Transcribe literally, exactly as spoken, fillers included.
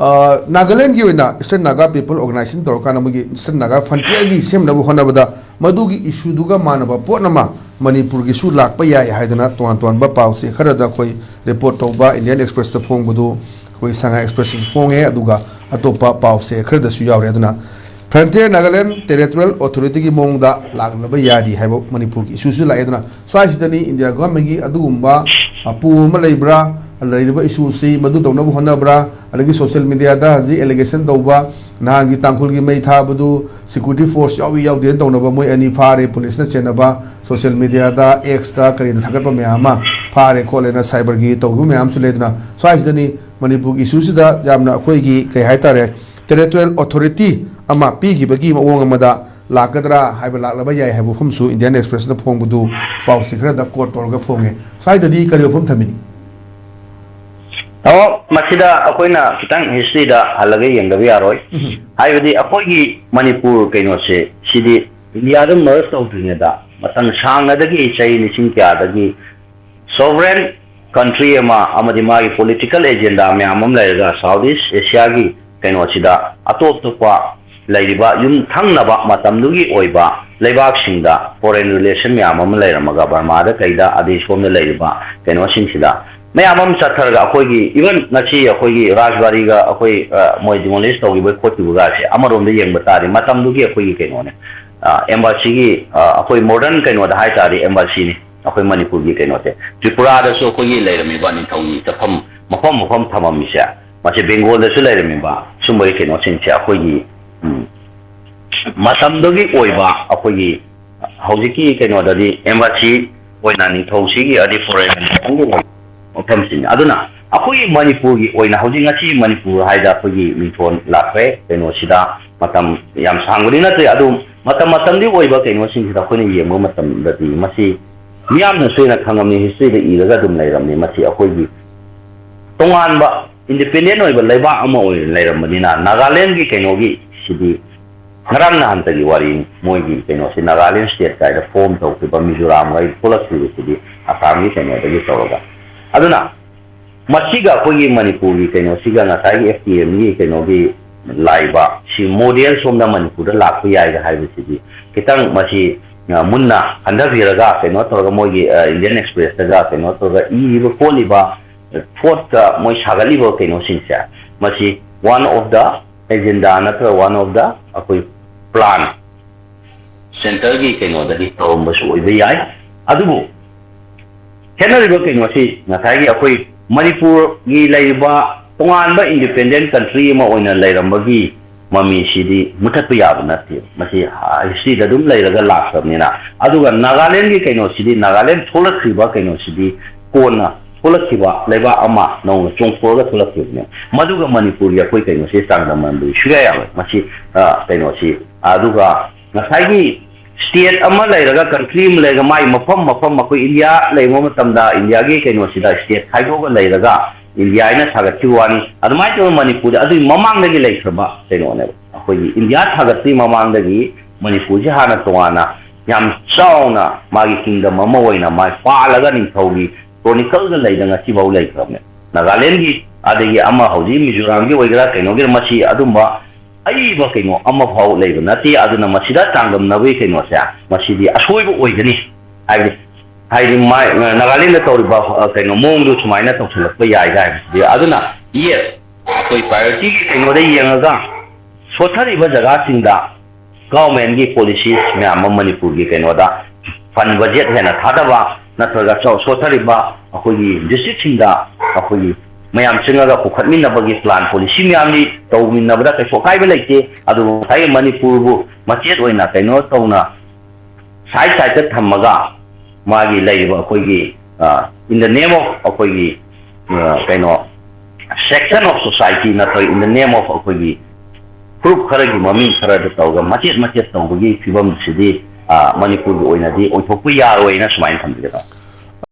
ꯑ, ꯅꯥꯒꯥꯂꯦꯟꯒꯤ ꯑꯣꯏꯅ Eastern Naga People Organization ꯇꯧꯔꯀꯥꯟꯗ ꯃꯣꯏꯒꯤ Eastern Naga Frontierꯒꯤ ꯁꯦꯝꯅꯕ ꯍꯣꯠꯅꯕꯗ ꯃꯗꯨꯒꯤ issueꯗꯨꯒ ꯃꯥꯟꯅꯕ ꯄꯣꯠ ꯑꯃ ꯃꯅꯤꯄꯨꯔꯒꯤꯁꯨ ꯂꯥꯛꯄ ꯌꯥꯏ ꯍꯥꯏꯗꯅ ꯇꯣꯉꯥꯟ ꯇꯣꯉꯥꯟꯕ ꯄꯥꯎꯆꯦ ꯈꯔꯗ ꯑꯩꯈꯣꯏ report ꯇꯧꯕ Indian Expressꯇ ꯐꯣꯡꯕꯗꯨ ꯑꯩꯈꯣꯏ Sangha Expressꯇꯁꯨ ꯐꯣꯡꯉꯦ, ꯑꯗꯨꯒ ꯑꯇꯣꯞꯄ ꯄꯥꯎꯆꯦ ꯈꯔꯗꯁꯨ ꯌꯥꯎꯔꯦ꯫ ꯑꯗꯨꯅ Frontier Nagaland Territorial Authorityꯒꯤ ꯃꯑꯣꯡꯗ ꯂꯥꯛꯂꯕ ꯌꯥꯔꯤ ꯍꯥꯏꯕ ꯃꯅꯤꯄꯨꯔꯒꯤ issueꯁꯨ ꯂꯥꯛꯑꯦ꯫ ꯑꯗꯨꯅ ꯁ꯭ꯋꯥꯏꯁꯤꯗꯅꯤ India Governmentꯀꯤ ꯑꯗꯨꯒꯨꯝꯕ, ꯑ, ꯄꯣ ꯑꯃ ꯂꯩꯕ꯭ꯔꯥ, ꯂꯩꯔꯤꯕ issueꯁꯤ ꯃꯗꯨ ꯇꯧꯅꯕ ꯍꯣꯠꯅꯕ꯭ꯔꯥ, ꯑꯗꯒꯤ social mediaꯗ ꯍꯧꯖꯤꯛ allegation ꯇꯧꯕ, ꯅꯍꯥꯟꯒꯤ ꯇꯥꯡꯈꯨꯜꯒꯤ ꯃꯩ ꯊꯥꯕꯗꯨ security force ꯌꯥꯎꯏ ꯌꯥꯎꯗꯦꯅ ꯇꯧꯅꯕ, ꯃꯣꯏ ꯑꯅꯤ ꯐꯥꯔꯦ, policeꯅ ꯆꯦꯟꯅꯕ, social mediaꯗ, Xꯇ ꯀꯔꯤꯗ ꯊꯥꯒꯠꯄ ꯃꯌꯥꯝ ꯑꯃ, ꯐꯥꯔꯦ ꯈꯣꯠꯂꯦꯅ cyberꯒꯤ ꯇꯧꯈꯤꯕ ꯃꯌꯥꯝ ꯑꯃꯁꯨ ꯂꯩꯗꯅ, ꯁ꯭ꯋꯥꯏꯁꯤꯗꯅꯤ ꯃꯅꯤꯄꯨꯔꯒꯤ issueꯁꯤꯗ ꯌꯥꯝꯅ ꯑꯩꯈꯣꯏꯒꯤ, ꯀꯩ ꯍꯥꯏꯇꯥꯔꯦ, territorial authority ꯑꯃ ꯄꯤꯈꯤꯕꯒꯤ ꯃꯑꯣꯡ ꯑꯃꯗ ꯂꯥꯛꯀꯗ꯭ꯔꯥ ꯍꯥꯏꯕ, ꯂꯥꯛꯂꯕ ꯌꯥꯏ ꯍꯥꯏꯕ ꯋꯥꯐꯝꯁꯨ Indian Expressꯅ ꯐꯣꯡꯕꯗꯨ ꯄꯥꯎꯆꯦ ꯈꯔꯗ quote ꯇꯧꯔꯒ ꯐꯣꯡꯉꯦ꯫ ꯁ꯭ꯋꯥꯏꯗꯗꯤ ꯀꯔꯤ ꯋꯥꯐꯝ ꯊꯝꯕꯤꯅꯤꯡꯏ? ꯑꯣ, ꯃꯁꯤꯗ ꯑꯩꯈꯣꯏꯅ ꯈꯤꯇꯪ historyꯗ ꯍꯜꯂꯒ ꯌꯦꯡꯗꯕ ꯌꯥꯔꯣꯏ꯫ ꯎꯝ꯫ ꯍꯥꯏꯕꯗꯤ ꯑꯩꯈꯣꯏꯒꯤ ꯃꯅꯤꯄꯨꯔ ꯀꯩꯅꯣꯁꯦ, ꯁꯤꯗꯤ Indiaꯗ merge ꯇꯧꯗ꯭ꯔꯤꯉꯩꯗ ꯃꯇꯝ ꯁꯥꯡꯅꯗꯒꯤ, ꯆꯍꯤ ꯂꯤꯁꯤꯡ ꯀꯌꯥꯗꯒꯤ sovereign country ꯑꯃ ꯑꯃꯗꯤ ꯃꯥꯒꯤ political agenda ꯃꯌꯥꯝ ꯑꯃ ꯂꯩꯔꯒ South East Asiaꯒꯤ ꯀꯩꯅꯣꯁꯤꯗ ꯑꯇꯣꯞ ꯑꯇꯣꯞꯄ ꯂꯩꯔꯤꯕ ꯌꯨꯝꯊꯪꯅꯕ ꯃꯇꯝꯗꯨꯒꯤ ꯑꯣꯏꯕ ꯂꯩꯕꯥꯛꯁꯤꯡꯗ foreign relation ꯃꯌꯥꯝ ꯑꯃ ꯂꯩꯔꯝꯃꯒ, ꯕꯔꯃꯥꯗ ꯀꯩꯗ, ꯑꯗꯩ ꯁꯣꯝꯗ ꯂꯩꯔꯤꯕ ꯀꯩꯅꯣꯁꯤꯡꯁꯤꯗ ꯃꯌꯥꯝ ꯑꯃ ꯆꯠꯊꯔꯒ, ꯑꯩꯈꯣꯏꯒꯤ even ꯉꯁꯤ ꯑꯩꯈꯣꯏꯒꯤ ꯔꯥꯖꯕꯥꯔꯤꯒ ꯑꯩꯈꯣꯏ, ꯑ, ꯃꯣꯏ demolish ꯇꯧꯈꯤꯕ ꯈꯣꯠꯈꯤꯕꯒꯁꯦ ꯑꯃꯔꯣꯝꯗ ꯌꯦꯡꯕ ꯇꯥꯔꯗꯤ ꯃꯇꯝꯗꯨꯒꯤ ꯑꯩꯈꯣꯏꯒꯤ ꯀꯩꯅꯣꯅꯦ, ꯑ, embassyꯒꯤ, ꯑ, ꯑꯩꯈꯣꯏ modern ꯀꯩꯅꯣꯗ ꯍꯥꯏ ꯇꯥꯔꯗꯤ embassyꯅꯤ꯫ ꯑꯩꯈꯣꯏ ꯃꯅꯤꯄꯨꯔꯒꯤ ꯀꯩꯅꯣꯁꯦ, ꯇ꯭ꯔꯤꯄꯨꯔꯥꯗꯁꯨ ꯑꯩꯈꯣꯏꯒꯤ ꯂꯩꯔꯝꯃꯤꯕ ꯅꯤꯡꯊꯧꯒꯤ ꯆꯠꯐꯝ, ꯃꯐꯝ ꯃꯐꯝ ꯊꯝꯃꯝꯃꯤꯁꯦ, ꯃꯁꯤ ꯕꯦꯡꯒꯣꯜꯗꯁꯨ ꯂꯩꯔꯝꯃꯤꯕ ꯁꯨꯝꯕꯒꯤ ꯀꯩꯅꯣꯁꯤꯡꯁꯦ ꯑꯩꯈꯣꯏꯒꯤ, ꯎꯝ, ꯃꯇꯝꯗꯨꯒꯤ ꯑꯣꯏꯕ ꯑꯩꯈꯣꯏꯒꯤ ꯍꯧꯖꯤꯛꯀꯤ ꯀꯩꯅꯣꯗꯗꯤ embassy ꯑꯣꯏꯅ ꯅꯤꯡꯊꯧꯁꯤꯒꯤ ꯑꯗꯩ foreign ꯃꯐꯝꯁꯤꯡ꯫ ꯑꯗꯨꯅ ꯑꯩꯈꯣꯏꯒꯤ ꯃꯅꯤꯄꯨꯔꯒꯤ ꯑꯣꯏꯅ ꯍꯧꯖꯤꯛ ꯉꯁꯤ ꯃꯅꯤꯄꯨꯔ ꯍꯥꯏꯗ ꯑꯩꯈꯣꯏꯒꯤ ꯃꯤꯡꯊꯣꯟ ꯂꯥꯛꯈ꯭ꯔꯦ꯫ ꯀꯩꯅꯣꯁꯤꯗ ꯃꯇꯝ ꯌꯥꯝ ꯁꯥꯡꯕꯗꯤ ꯅꯠꯇ꯭ꯔꯦ, ꯑꯗꯨ ꯃꯇꯝ ꯃꯇꯝꯒꯤ ꯑꯣꯏꯕ ꯀꯩꯅꯣꯁꯤꯡꯁꯤꯗ ꯑꯩꯈꯣꯏꯅ ꯌꯦꯡꯕ ꯃꯇꯝꯗꯗꯤ ꯃꯁꯤ ꯃꯤꯌꯥꯝꯅꯁꯨ ꯍꯦꯟꯅ ꯈꯪꯉꯝꯃꯤ, historyꯗ ꯏꯔꯒ ꯑꯗꯨꯝ ꯂꯩꯔꯝꯃꯤ꯫ ꯃꯁꯤ ꯑꯩꯈꯣꯏꯒꯤ ꯇꯣꯉꯥꯟꯕ independent ꯑꯣꯏꯕ ꯂꯩꯕꯥꯛ ꯑꯃ ꯑꯣꯏꯅ ꯂꯩꯔꯝꯕꯅꯤꯅ, ꯅꯥꯒꯥꯂꯦꯟꯒꯤ ꯀꯩꯅꯣꯒꯤ ꯁꯤꯗꯤ ꯉꯔꯥꯡ ꯅꯍꯥꯟꯇꯒꯤ ꯋꯥꯔꯤꯅꯤ꯫ ꯃꯣꯏꯒꯤ ꯀꯩꯅꯣꯁꯤ ꯅꯥꯒꯥꯂꯦꯟ state ꯀꯥꯏꯗ form ꯇꯧꯈꯤꯕ, ꯃꯤꯖꯣꯔꯥꯝ ꯍꯣꯏ ꯊꯣꯛꯂꯛꯈꯤꯕꯁꯤꯗꯤ ꯑꯁꯥꯝꯒꯤ ꯀꯩꯅꯣꯗꯒꯤ ꯇꯧꯔꯒ꯫ ꯑꯗꯨꯅ ꯃꯁꯤꯒ ꯑꯩꯈꯣꯏꯒꯤ ꯃꯅꯤꯄꯨꯔꯒꯤ ꯀꯩꯅꯣꯁꯤꯒ ꯉꯁꯥꯏꯒꯤ F T M ꯒꯤ ꯀꯩꯅꯣꯒꯤ ꯂꯥꯛꯏꯕ ꯁꯤ model ꯁꯣꯝꯗ ꯃꯅꯤꯄꯨꯔꯗ ꯂꯥꯛꯄ ꯌꯥꯏꯒ ꯍꯥꯏꯕꯁꯤꯗꯤ ꯈꯤꯇꯪ ꯃꯁꯤ, ꯑ, ꯃꯨꯟꯅ ꯈꯟꯊꯕꯤꯔꯒ ꯀꯩꯅꯣ ꯇꯧꯔꯒ ꯃꯣꯏꯒꯤ, ꯑ, Indian Express ꯇꯒ ꯀꯩꯅꯣ ꯇꯧꯔꯒ ꯏꯔꯤꯕ ꯈꯣꯠꯂꯤꯕ ꯄꯣꯠꯇ ꯃꯣꯏ ꯁꯥꯒꯠꯂꯤꯕ ꯀꯩꯅꯣꯁꯤꯡꯁꯦ, ꯃꯁꯤ one of the agenda ꯅꯠꯇ꯭ꯔꯒ one of the ꯑꯩꯈꯣꯏ plan centre ꯒꯤ ꯀꯩꯅꯣꯗꯒꯤ ꯇꯧꯔꯝꯕꯁꯨ ꯑꯣꯏꯕ ꯌꯥꯏ꯫ ꯑꯗꯨꯕꯨ ꯈꯦꯠꯅꯔꯤꯕ ꯀꯩꯅꯣꯁꯤ ꯉꯁꯥꯏꯒꯤ ꯑꯩꯈꯣꯏ ꯃꯅꯤꯄꯨꯔꯒꯤ ꯂꯩꯔꯤꯕ ꯇꯣꯉꯥꯟꯕ independent country ꯑꯃ ꯑꯣꯏꯅ ꯂꯩꯔꯝꯕꯒꯤ ꯃꯃꯤꯁꯤꯗꯤ ꯃꯨꯊꯠꯄ ꯌꯥꯕ ꯅꯠꯇꯦ꯫ ꯃꯁꯤ history ꯗ ꯑꯗꯨꯝ ꯂꯩꯔꯒ ꯂꯥꯛꯈ꯭ꯔꯕꯅꯤꯅ꯫ ꯑꯗꯨꯒ ꯅꯥꯒꯥꯂꯦꯟꯒꯤ ꯀꯩꯅꯣꯁꯤꯗꯤ, ꯅꯥꯒꯥꯂꯦꯟ ꯊꯣꯛꯂꯛꯈ꯭ꯔꯤꯕ ꯀꯩꯅꯣꯁꯤꯗꯤ ꯀꯣꯟꯅ ꯊꯣꯛꯂꯛꯈꯤꯕ ꯂꯩꯕꯥꯛ ꯑꯃ ꯅꯧꯅ ꯆꯣꯡꯊꯣꯛꯑꯒ ꯊꯣꯛꯂꯛꯈꯤꯕꯅꯦ꯫ ꯃꯗꯨꯒ ꯃꯅꯤꯄꯨꯔꯒꯤ ꯑꯩꯈꯣꯏ ꯀꯩꯅꯣꯁꯤ ꯆꯥꯡꯗꯝꯅꯕꯗꯤ ꯁꯨꯡꯌꯥ ꯌꯥꯔꯣꯏ꯫ ꯃꯁꯤ, ꯑ, ꯀꯩꯅꯣꯁꯤ, ꯑꯗꯨꯒ ꯉꯁꯥꯏꯒꯤ state ꯑꯃ ꯂꯩꯔꯒ, country ꯑꯃ ꯂꯩꯔꯒ, ꯃꯥꯒꯤ ꯃꯐꯝ ꯃꯐꯝ ꯑꯩꯈꯣꯏ India ꯂꯩꯕ ꯃꯇꯝꯗ India ꯒꯤ ꯀꯩꯅꯣꯁꯤꯗ state ꯈꯥꯏꯗꯣꯛꯑꯒ ꯂꯩꯔꯒ India ꯍꯥꯏꯅ ꯁꯥꯒꯠꯈꯤꯕ ꯋꯥꯅꯤ꯫ ꯑꯗꯨꯃꯥꯏꯅ ꯇꯧꯗꯅ ꯃꯅꯤꯄꯨꯔꯗ ꯑꯗꯨꯒꯤ ꯃꯃꯥꯡꯗꯒꯤ ꯂꯩꯈ꯭ꯔꯕ ꯀꯩꯅꯣꯅꯦꯕ꯫ ꯑꯩꯈꯣꯏꯒꯤ India ꯁꯥꯒꯠꯇ꯭ꯔꯤ ꯃꯃꯥꯡꯗꯒꯤ ꯃꯅꯤꯄꯨꯔꯁꯤ ꯍꯥꯟꯅ ꯇꯣꯉꯥꯟꯅ ꯌꯥꯝ ꯆꯥꯎꯅ ꯃꯥꯒꯤ kingdom ꯑꯃ ꯑꯣꯏꯅ ꯃꯥꯏ ꯄꯥꯜꯂꯒ ꯅꯤꯡꯊꯧꯒꯤ chronicle ꯗ ꯂꯩꯗ ꯉꯁꯤꯐꯥꯎ ꯂꯩꯈ꯭ꯔꯕꯅꯦ꯫ ꯅꯥꯒꯥꯂꯦꯟꯒꯤ, ꯑꯗꯒꯤ ꯑꯃ ꯍꯧꯖꯤꯛ ꯃꯤꯖꯣꯔꯥꯝꯒꯤ ꯑꯣꯏꯒꯦꯔꯥ ꯀꯩꯅꯣꯒꯤꯔꯥ, ꯃꯁꯤ ꯑꯗꯨꯝꯕ ꯑꯏꯕ ꯀꯩꯅꯣ ꯑꯃꯐꯥꯎ ꯂꯩꯕ ꯅꯠꯇꯦ꯫ ꯑꯗꯨꯅ ꯃꯁꯤꯗ ꯆꯥꯡꯗꯝꯅꯕꯒꯤ ꯀꯩꯅꯣꯁꯦ, ꯃꯁꯤꯗꯤ ꯑꯁꯣꯏꯕ ꯑꯣꯏꯒꯅꯤ꯫ ꯍꯥꯏꯕꯗꯤ, ꯍꯥꯏꯗꯤ ꯃꯥꯏ, ꯅꯥꯒꯥꯂꯦꯟꯗ ꯇꯧꯔꯤꯕ, ꯑ, ꯀꯩꯅꯣ ꯃꯑꯣꯡꯗꯨ ꯁꯨꯃꯥꯏꯅ ꯇꯧꯁꯤꯜꯂꯛꯄ ꯌꯥꯏ ꯍꯥꯏꯕꯁꯤꯗꯤ꯫ ꯑꯗꯨꯅ, yes, ꯑꯩꯈꯣꯏ priority ꯒꯤ ꯀꯩꯅꯣꯗ ꯌꯦꯡꯉꯒ ꯁꯣꯠꯊꯔꯤꯕ ꯖꯒꯥꯁꯤꯡꯗ government ꯀꯤ policies ꯃꯌꯥꯝ ꯑꯃ ꯃꯅꯤꯄꯨꯔꯒꯤ ꯀꯩꯅꯣꯗ fund budget ꯍꯦꯟꯅ ꯊꯥꯗꯕ ꯅꯠꯇ꯭ꯔꯒ ꯆꯥꯎ-, ꯁꯣꯠꯊꯔꯤꯕ ꯑꯩꯈꯣꯏꯒꯤ district ꯁꯤꯡꯗ ꯑꯩꯈꯣꯏꯒꯤ ꯃꯌꯥꯝ ꯆꯪꯉꯒ ꯄꯨꯈꯠꯃꯤꯟꯅꯕꯒꯤ plan policy ꯃꯌꯥꯝꯗꯤ ꯇꯧꯃꯤꯟꯅꯕꯗ ꯀꯩꯁꯨ ꯑꯀꯥꯏꯕ ꯂꯩꯇꯦ꯫ ꯑꯗꯨꯕꯨ ꯉꯁꯥꯏꯒꯤ ꯃꯅꯤꯄꯨꯔꯕꯨ ꯃꯆꯦꯠ ꯑꯣꯏꯅ ꯀꯩꯅꯣ ꯇꯧꯅ side side ꯇ ꯊꯝꯃꯒ ꯃꯥꯒꯤ ꯂꯩꯔꯤꯕ ꯑꯩꯈꯣꯏꯒꯤ, ꯑ, in the name of ꯑꯩꯈꯣꯏꯒꯤ, ꯑ, ꯀꯩꯅꯣ, section of society ꯅꯠꯇ꯭ꯔꯒ in the name of ꯑꯩꯈꯣꯏꯒꯤ group ꯈꯔꯒꯤ ꯃꯃꯤꯡ ꯈꯔꯗ ꯇꯧꯔꯒ ꯃꯆꯦꯠ ꯃꯆꯦꯠ ꯇꯧꯕꯒꯤ ꯐꯤꯕꯝꯁꯤꯗꯤ, ꯑ, ꯃꯅꯤꯄꯨꯔꯒꯤ ꯑꯣꯏꯅꯗꯤ ꯑꯣꯏꯊꯣꯛꯄ ꯌꯥꯔꯣꯏꯅ ꯁꯨꯃꯥꯏꯅ ꯊꯝꯖꯒꯦ ꯇꯧꯕ꯫